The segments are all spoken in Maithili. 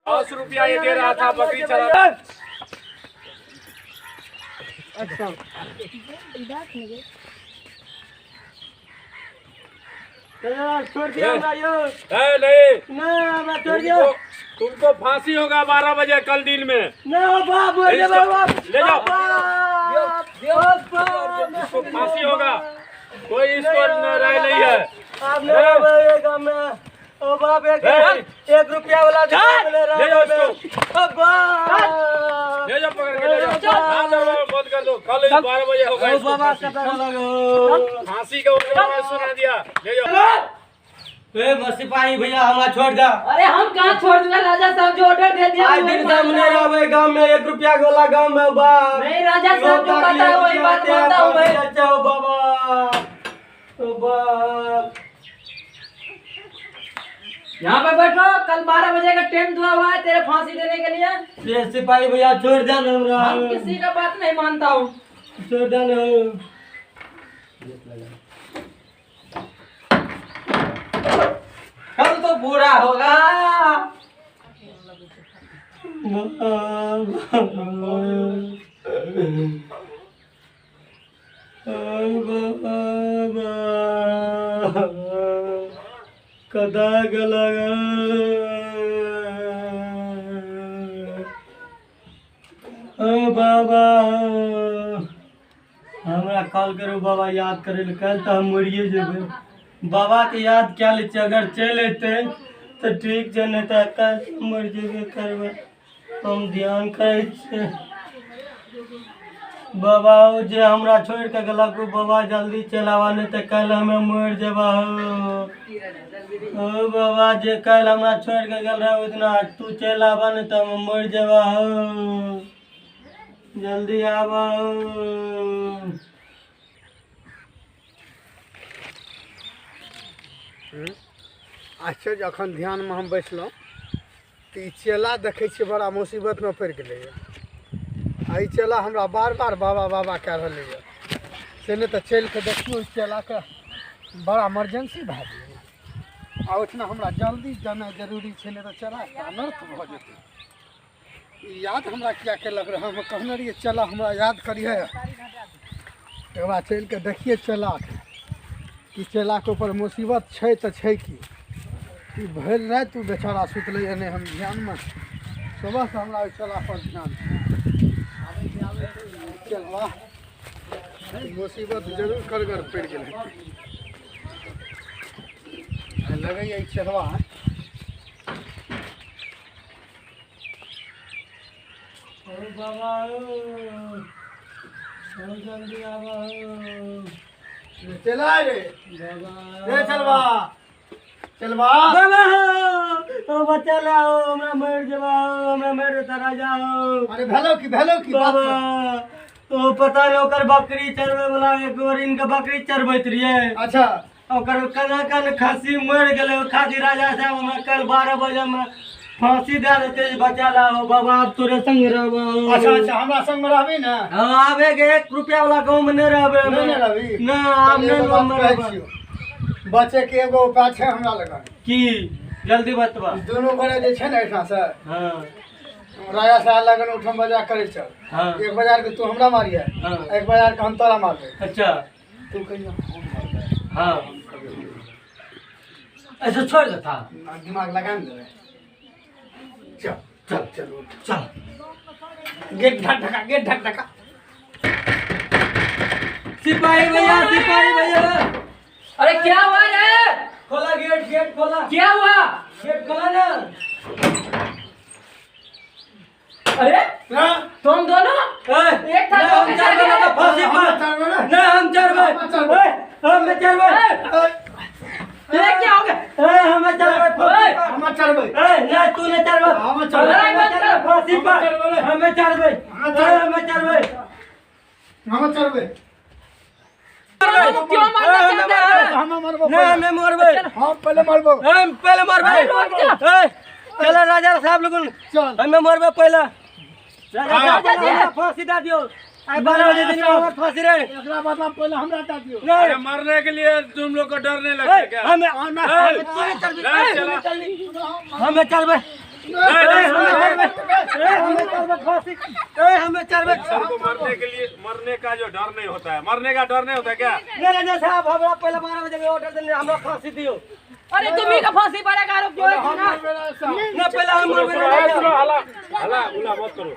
10 रुपया ये दे रहा था बकरी चरा। अच्छा। छोड़ दिया हमरा यो। ए, नहीं। नहीं, हमरा छोड़ दियो। तुमको फांसी होगा 12 बजे कल दिन में। नहीं बाप, ले बाप, ले जाओ। इसको फांसी होगा, कोई इसको राय नहीं है। आप नहीं गाँव में। ओ बाप, एक रुपया वाला ले जाओ इसको। ले जाओ, पकड़ के ले जाओ। बंद कर दो, कल 12 बजे होगा इसको फांसी का सुना दिया। ले जाओ। ए सिपाही भैया, हमरा छोड़ दे। अरे हम कहाँ छोड़ दूंगा, राजा साहब जो ऑर्डर दे दिया। आज दिन सामने रहबे गांव में, 1 रुपया वाला गांव में बाप। नहीं राजा साहब जो कहता है वही बात मानता हूँ मैं। अच्छा ओ बाबा, ओ बाप। यहाँ पे बैठो, कल 12 बजे का टाइम दिया हुआ है तेरे फांसी देने के लिए। ये सिपाही भैया छोड़ दे ना हमरा। हम किसी का बात नहीं मानता हूँ। छोड़ दे ना। कल तो बुरा होगा। कदा गला ओ बाबा, हमरा कॉल करू बाबा, याद करे। कल तो हम मरिए जेबै। बाबा के याद क्या लै छियै, अगर चलि अयतै तऽ ठीक छै, नहि तऽ कल मरि जेबे करबै। हम ध्यान करै छियै बाबा, ओ जे हमरा छोड़ि कऽ गेलक ओ बाबा जल्दी चलि आबऽ, नहि तऽ काल्हि हमे मरि जेबा। ओ बाबा, जे काल्हि हमरा छोड़ि कऽ गेल रहै ओहि दिना तू चलि आबऽ, नहि तऽ हम मरि जेबा। हो जल्दी आबऽ। आश्चर्य, अखन ध्यानमे हम बैसलहुँ तऽ ई चेला देखै छियै बड़ा मुसीबतमे पड़ि गेलैए। आ ई चेला हमरा बार बार बाबा बाबा कए रहलैए, से नहि तऽ चलि कऽ देखियौ ई चेलाके बड़ा इमरजेंसी भए गेलै। आ ओहिठिना हमरा जल्दी जेनाइ जरूरी छै, नहि तऽ चेलाके अनर्थ भऽ जेतै। ई याद हमरा किया केलक रहए, हम कहने रहियै चेला हमरा याद करिहे। तकर बाद चलि कऽ देखियै चेलाके कि चेलाके ऊपर मुसीबत छै तऽ छै की। ई भरि राति ओ बेचारा सुतलैए नहि, हम ध्यानमे सुबहसँ हमरा ओहि चेलापर ध्यान छै। चेलवा मुसीबत जरूर करगर पड़ि गेल हेतै, लगैए ई चेलवा। ओ बाबा, ओ जल्दी आबऽ। चला रे बाबा, रे चलबा, चलबा बाबा, ओ बच्चा ला, हमरा मरि जेबा, हमरा मरि जेता राजा। अरे भेलो की, भेलो की बाबा? ओ पता नहीं ओकर बकरी चरबै वाला, एक बार इनके बकरी चरबैत रहियै। अच्छा। ओकर कना कन खस्सी मरि गेलै, ओ खातिर राजा साहब हमरा कल 12 बजे में फांसी दे देते। बच्चा ला बाबा, आब तोरे संग रहबो। अच्छा अच्छा, हमरा संग में रहबी ने? हाँ, आबे के 1 रुपया वाला गाँव में नहीं रहबे। नहीं, नहीं रहबी? ना, आब चल, नहीं एगो बात गाँव में कहै रहबे। छियौ, बचे के एगो उपाय छै हमरा लगन। की? जल्दी बतबा। दुनू गोरे जे छै ने एहिठाम से हाँ। राजा साहब लगन उठम बजा करे चल। हाँ। एक बाजार के तू हमरा मारिए। हाँ। एक बाजार के हम तोरा मारबे। अच्छा। तू कहियो हम मारबे। हाँ। हम कभी नहीं। ऐसे छोड़ देता। दिमाग लगा ने देबे। चल चल चल उठ। चल। गेट ढक ढका, गेट ढक ढका। सिपाही भैया, सिपाही भैया। अरे क्या हुआ रे? खोला गेट, गेट खोला। क्या हुआ? गेट खोला ना। अरे हाँ? तुम दोनों ए, एक था नहीं, हम तो चार कैसे बजे गए? फांसी पर। हम चार बजे। नहीं, हम चार बजे। हम चार बजे। ए, हम चार बजे। ये क्या हो गया? ए, हम चार बजे फांसी पर। हम चार बजे। ए, नहीं, तू नहीं चार बजे। हम चार बजे। हम चार बजे फांसी पर। हम चार बजे। हम चार ए, हम चार बजे। हम चार बजे। तुम क्यों मारना चाहते हो? हम मरबो। नहीं, हमें मरबे। हम पहले मरबो। हम पहले मरबे। अरे, ए, चलो राजा साहब लोगन। चल। हमें मरबे पहले। राजा साहब राजा जी। हमरा फांसी दे दियो। आइ 12 बजे दिन में हमर फांसी रे। एकरा बदला पहले हमरा दे दियो। नहीं। अरे मरने के लिए तुम लोग को डर नहीं लगता क्या? हमें ए, तू नहीं चलबी। नहीं, चला। हमें चलबे। नहीं, नहीं, हमें ए हमें चढ़बे फांसी, ए हमें चढ़बे। सबको मरने के लिए, मरने का जो डर नहीं होता है, मरने का डर नहीं होता है क्या? नहीं राजा साहब, हमरा पहले 12 बजे के ऑर्डर देने, हमरा फांसी दियो। अरे तुम्ही का फांसी पड़ेगा, रुक जो ना। ना पहले हम सुनो, मरबे। सुनो, ए, सुनो, हला हला उला मत करो।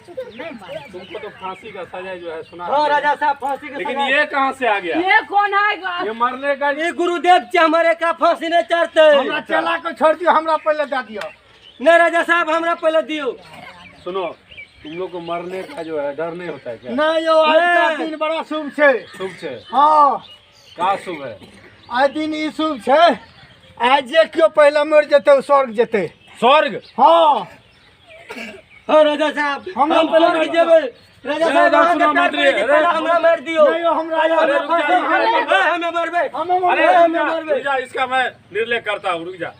तुमको तो फांसी का सजा जो है सुना हाँ दिया। राजा साहब, फांसी के लेकिन सजा। ये कहाँ से आ गया? ये कौन है? ये मरने का ये गुरुदेव जी हमारे का फांसी नहीं चढ़ते। हमरा चेला के छोड़ दियो, हमरा पहले दे दियो। नहीं राजा साहब, हमरा पहले दियो। सुनो, तुम लोग को मरने का जो है डर नहीं होता है क्या? नहीं यो, आज का दिन बड़ा शुभ छै। शुभ छे? हाँ। का शुभ है? आइ दिन ई शुभ छै, आइ जे केओ पहले मरि जेतै ओ स्वर्ग जेतै। स्वर्ग? हाँ। हाँ राजा साहब, हम हम पहले मर जेबै। राजा अरे साहब, राजा, अहाँके सुनो पैर मंत्री, पड़ै छी, अरे पहले हमरा मारि दियो। नहीं यो, हमरा राजा, अरे हमरा रुक जा, फांसी रुक जा। ए, हमें मरबे। हमें अरे मरबै। रुक हमें जा, मरबे। रुक जा, इसका मैं निर्णय करता हूँ, रुक जा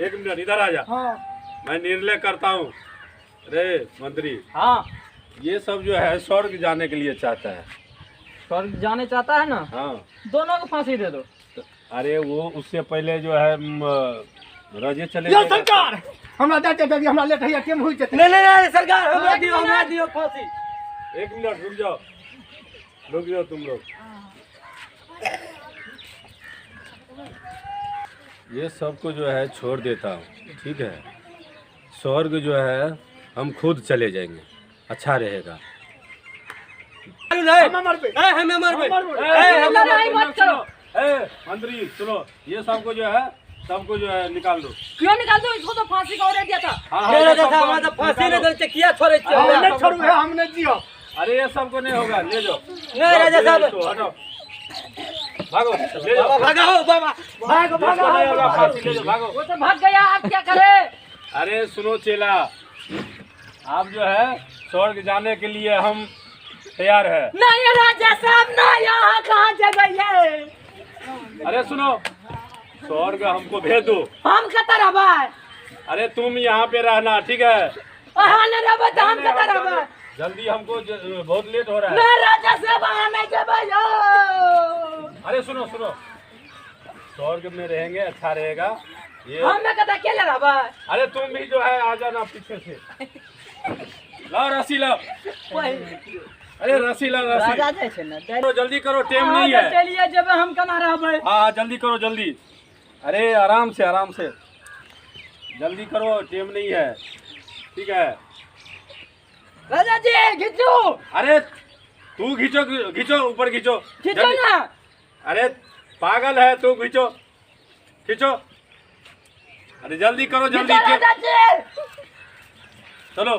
एक मिनट, इधर आ जा। हाँ। मैं निर्णय करता हूँ। अरे मंत्री। हाँ। ये सब जो है स्वर्ग जाने के लिए चाहता है। स्वर्ग जाने चाहता है ना? हाँ। दोनों को फांसी दे दो। तो अरे वो उससे पहले जो है रजे चले यो जाएगा। सरकार, हमरा दे दे, दे, हमरा लेट होइया, टाइम होइ जेतै। नहीं नहीं नहीं सरकार, हमरा दियो, हमरा दियो फांसी। एक मिनट रुक जाओ, रुक जाओ तुम लोग। ये सबको जो है छोड़ देता हूँ, ठीक है? स्वर्ग जो है हम खुद चले जाएंगे, अच्छा रहेगा। नहीं हमें मरबै। ए हमें मरबे। मरबै। ए हमें लड़ाई मत करो। ए मंत्री सुनो, ये सबको जो है, सबको जो है निकाल दो। क्यों निकाल दो? इसको तो फांसी का ऑर्डर दिया था। हाँ, हाँ, नहीं ये राजा सबको साहब, हमरा तो फांसी नहीं निकालो। देल छै, किया छोड़ै छियै? हम नहीं छोड़ू है, हम नहीं जियो। अरे ये सबको नहीं होगा, ले जाओ। नहीं राजा साहब। इसको हटाओ, भागो, ले जाओ। बाबा भागाओ, बाबा भागो इसको भागो। नहीं होगा फांसी, ले जाओ, भागो। वो तो भाग गया, आप क्या करे? अरे सुनो चेला, आप जो है स्वर्ग जाने के लिए हम तैयार है। नहीं राजा साहब, ना, यहाँ कहाँ जगह है? अरे सुनो, स्वर्ग हमको भेज दो। हम कतऽ रहबै? अरे तुम यहाँ पे रहना, ठीक है? अहाँ नहि रहबै तऽ हम कतऽ रहबै? जल्दी हमको बहुत लेट हो रहा है। ना राजा साहब, अहाँ नहीं जेबै यौ। अरे सुनो सुनो, स्वर्ग में रहेंगे, अच्छा रहेगा ये। हम ने कतऽ अकेले रहबै? अरे तुम भी जो है आ जाना पीछे से। लाओ रस्सी लाओ, अरे रस्सी लाओ, रस्सी। जाइ छै ने। करो, जल्दी करो, टाइम नहीं है। चलिए जेबै, हम केना रहबै? हाँ हाँ जल्दी करो जल्दी। अरे आराम से आराम से, जल्दी करो, टाइम नहीं है, ठीक है? राजा जी घिचू। अरे तू खींचो, खींचो ऊपर खींचो। खींचो जल्दी। ना। अरे पागल है तू, खींचो खींचो। अरे जल्दी करो जल्दी। खींचो राजा जी। चलो।